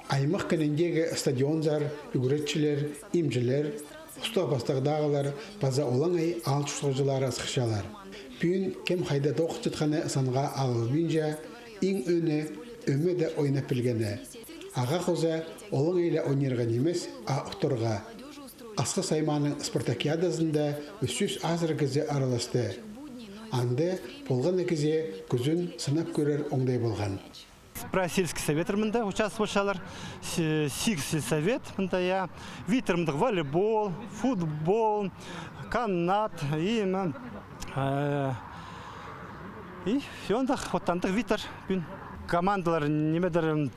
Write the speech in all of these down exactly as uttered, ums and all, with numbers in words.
Аймах кініндегі стадионзар ӱгретчілер, имҷілер, устағ-пастағдағылар паза олаңай аал чуртағҷылары сыхчалар. Пӱӱн кем хайда тоғынчатханы санға алылбинча, иң ӧӧні ӧмеде ойнап пілгені. Ағаа хоза олаңай ла ойнирға нимес, а утарға. Асхыс аймааның спартакиадазында ӱс чӱс азыра кізі араласты. Анда полған на кізее кӱзін сынап кӧрер оңдай полған. Прай сельский советтер мында участвоватчалар. Сигіс сельсовет мында, я. Видтер мында волейбол, футбол, канат и, и все андағ, вот андағ видтер. Пӱӱн командалар нимедір,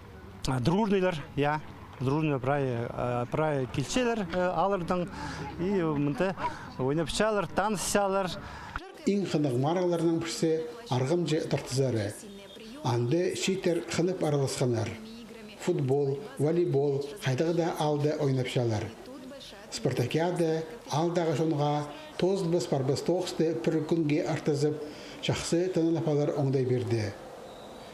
дружныйлар, я. Дружный прай, прай килчелер аларның. И мында ойнапчалар, танысчалар. Иң хынығ марығларның пірсі арғамҷы тартызары. Анда чииттер хынып араласханнар. Футбол, волейбол, хайдағ даа аалда ойнапчалар. Спартакиада аалдағы чонға тоозылбас-парбас тоғысты пір кӱнге артызып, чахсы тынанып алар оңдай пирді.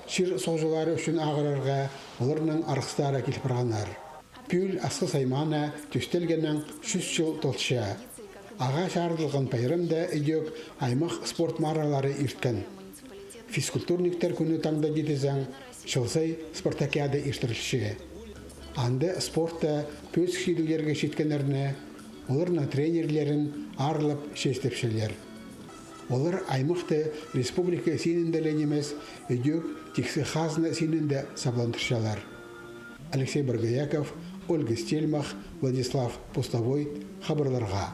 Чир соғҷылары ӱчӱн ағырарға оларның арғыстары кил парғаннар. Пӱӱл Асхыс аймаана тӧстелгеннең чӱс чыл толча. Ағаа чарыдылған пайрамда ідӧк аймах спорт марығлары ирткен. Физкультурниктер кӱні таңда тидізең, чыл сай спартакиада иртірілче. Анда спортта пӧзік чидіглерге читкеннерні, оларның тренерлерін аарлап честепчелер. Олар аймахты республика синінде ле нимес, ідӧк тиксі хазна синінде сабландырчалар. Алексей Боргояков, Ольга Стельмах, Владислав Пустовой, хабарларға.